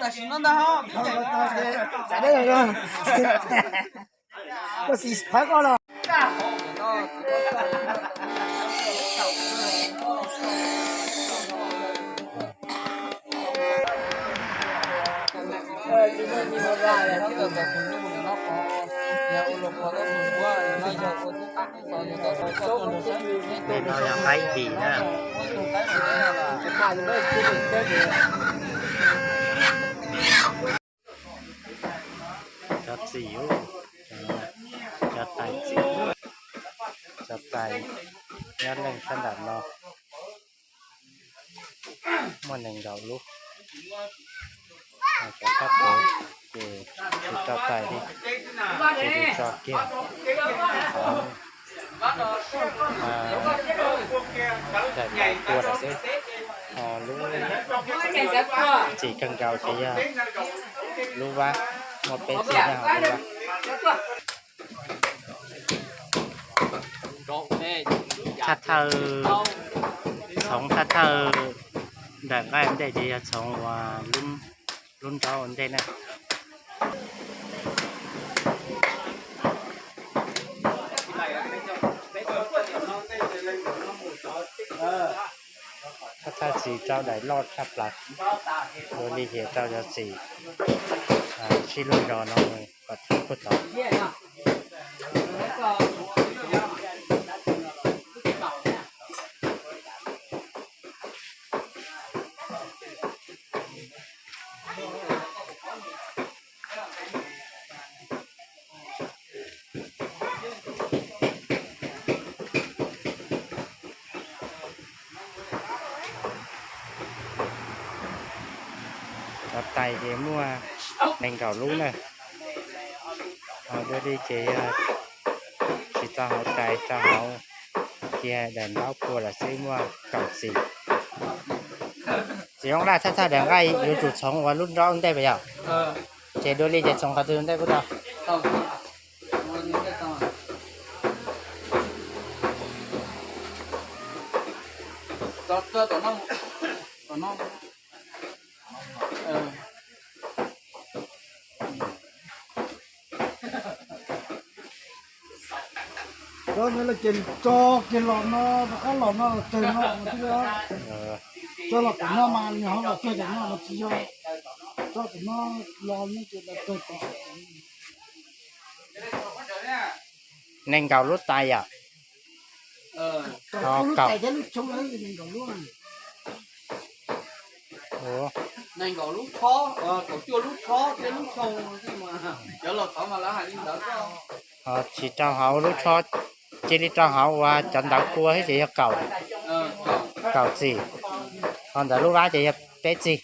Tam sim no ntag. Koj xis phawv koj los. Nim no yog qaib him na. Cov txim, cov tais txim, cov tais nyob leej sab nram no muaj nees nkaum lub. Cov kab pem ces tsis tso tais li, ces tso kiag. Daim tais kua lawm xwb. Ho lub txim kawg nkaus ces yog lub vab, muaj peb txij nyob hauv lub vab. Thawj thawj, txhoov thawj thawj ntawm nqaij ntej ces yog txhoov uas lub nraub ua ntej na. Thawj thawj txiv rau daim loj tshaj plaws, ua li ces rau cov txiv sib luag zos no kom thawj puag tod. Cov tais ces muaj nees nkaum lub na. Ho dua li ces yog tsis tau hauv tais, tau hauv kiag daim ntaub kua lawm xwb muaj kaum txim. Txiv Hmoob Laj thaj thaj daim nqaij yuav tsum txhoov ua lub nrob ua ntej puas yog? Ces dua li ces txhoov qhov twg ua ntej puas tau? Cov no ces tso kiag los no, rov qab los no los tawg no mas thiaj li, tso los tom no mas nws ho los tawg tom no mas tsis yog, tso tom no los no ces los tawg tom. Nees nkaum lub tais yom? Kaum lub tais thiab lub xyoo nees nkaum lub. Nees nkaum lub tshob, kaum cuaj lub tshob thiab lub xyoo, cov laus tod mas lawv hais li ntawd. Tsis rau hauv lub tshob, cia li rau hauv uas cov ntawv kua thiab ces yog kaum, kaum txim, ho ntawm lub vab ces yog peb txim.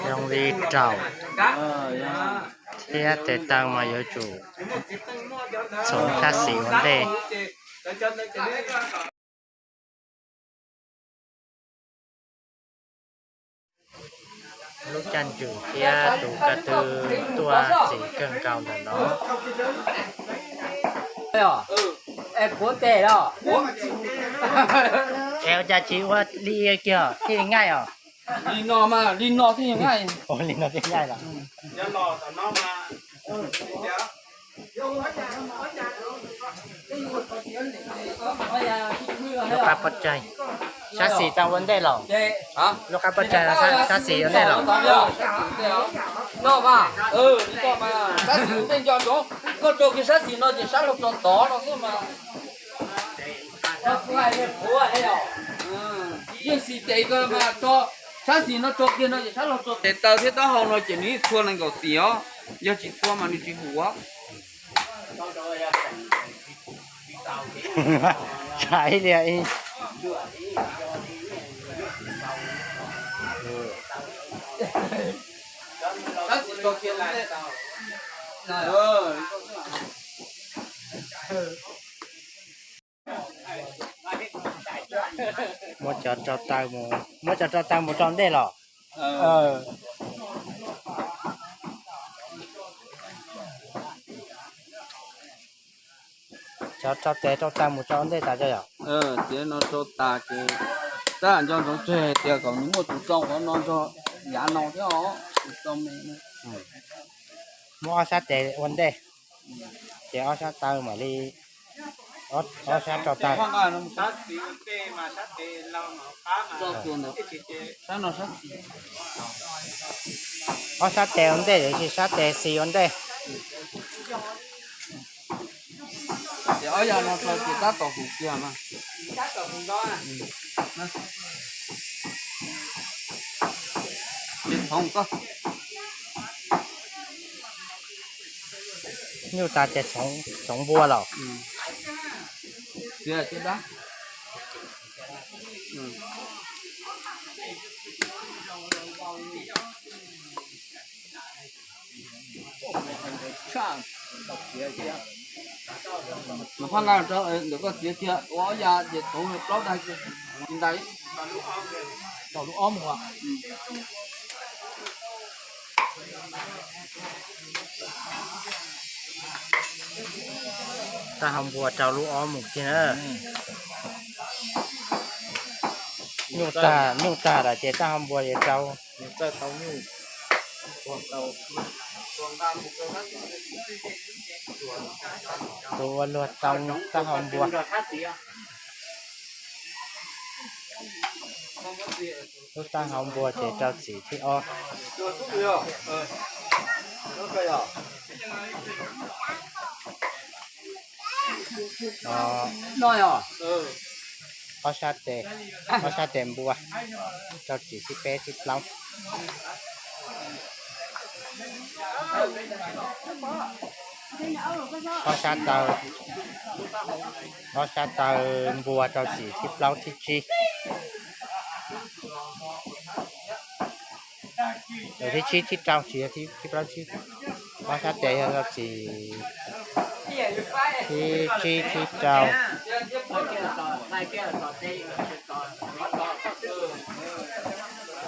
Zoo li raum thiab tes taw mas yuav tsum txhoov sab xis ua ntej. Lub caij ntsws thiab tus ko tw tuaj txim kawg nkaus ntawm no. Es ua cas tsis ua li kiag thiaj li nqaij os? Li no mas, li no thiaj li nqaij. Ua li no thiaj nqaij los? Lub qab pob tsaig, sab xis tau ua ntej los? Lub qab pob tsaig, sab xis ua ntej los? No mas, sab xis ua ntej nco ntsoov, koj rau kiag sab xis no ces sab laug rau tod no xwb mas. Yeej xis tes ko mas, sab xis no rau kiag no ces sab laug rau tes taw thiab taub hau no ces nws yeej txhua nees nkaum xim os. Yog tsis txhua mas nws tsis hum os. Sab xis rau kiag no. Muab cov rau taw mus, muab cov rau taw mus rau ntej los? Cov rau tes rau taw mus rau ntej tas yom? Tias no rau tas ces tab nco ntsoov tseg tias kom nws muaj tus txo qhov no nrog yav no thiab os, tus txo me. Muab ob sab tes ua ntej, ces ob sab taw mam li, ob sab rau taw. Ob sab tes ua ntej, tiam sis sab tes xis ua ntej. Ces ob yam no txog ces tab tom hum kiag mas. Ces txhoov koj. Nyuj tas ces txhoov npua los? Txiav caj dab. Nws phab nqa rau ntawm koj txiav kiag ua ob yam ces txhoov plaub dag kiag. Tsis ntais. Rau lub ob mus. Taub hau npua rau lub ob mus kiag na. Nyuj tag, nyuj tag lawm ces taub hau npua yuav rau. Tus ua luag tau taub hau npua. Lub taub hau npua ces rau txim thib ob. Ob sab tes, ob sab tes npua, rau txim thib peb thib plaub. Ob sab taw, ob sab taw npua rau txim thib plaub thib tsib. Thib tsib thib rau tsis yog thib plaub, ob sab tes yog rau txim thib tsib thib rau.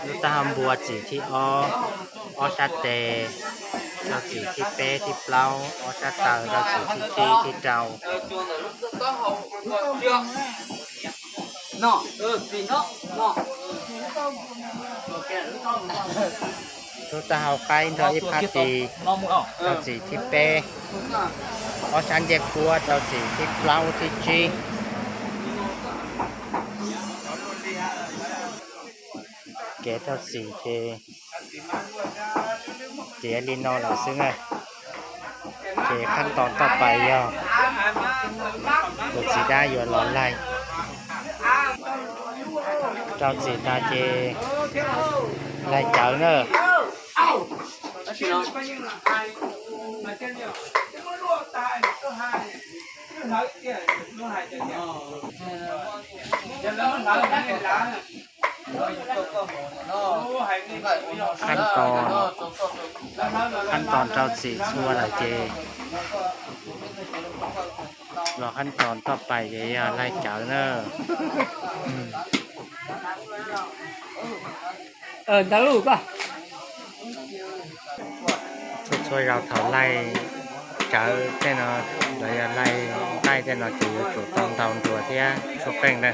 Lub taub hau npua txim thib ob, ob sab tes rau txim thib peb thib plaub, ob sab taw rau txim thib tsib thib rau. Lub taub hau qaib nrog ib phab tis rau txim thib peb, ob sab ncej puab rau txim thib plaub thib tsib. Kev rau txim ces tiav li no lawm xwb na. Ces khab tos toj pais yog tus txiv dab yuav los laig. Rau txim tas ces laig cawv na. Khab tos, khab tos rau txim txhua lawm ces los khab tos toj pais ces yog laig cawv na. Txhua txhua zaus thaum laig cawv tej no los yog laig nqaij tej no ces yuav tsum tau ntaus nruas thiab tshuab qeej na.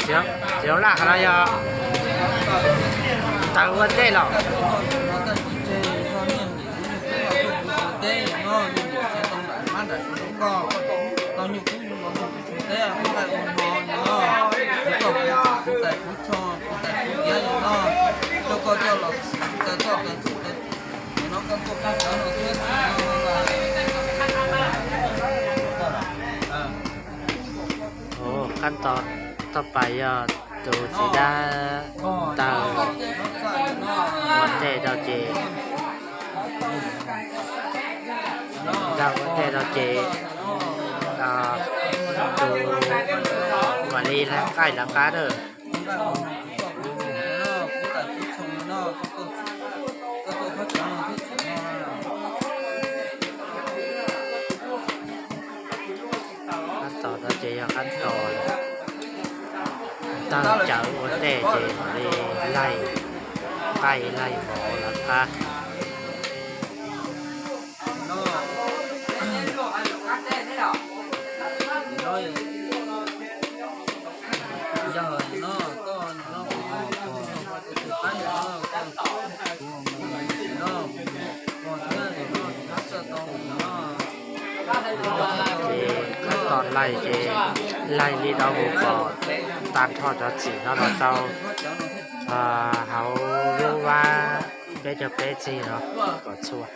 Txiv Hauv Laj, qhov no yog taws ua ntej los? Khab tos toj pais yog tus txiv dab taws ua ntej rau ces, taws ua ntej rau ces tus mam li laig nqaij lawv qab na. Khab tos no ces yog khab tos taws cawv ua ntej ces mam li laig nqaij laig vov lawv qab. Ces khab tos laig ces laig li no mus kom tag nrho cov txim no los rau hauv lub vab peb caug peb txig no kom txhua.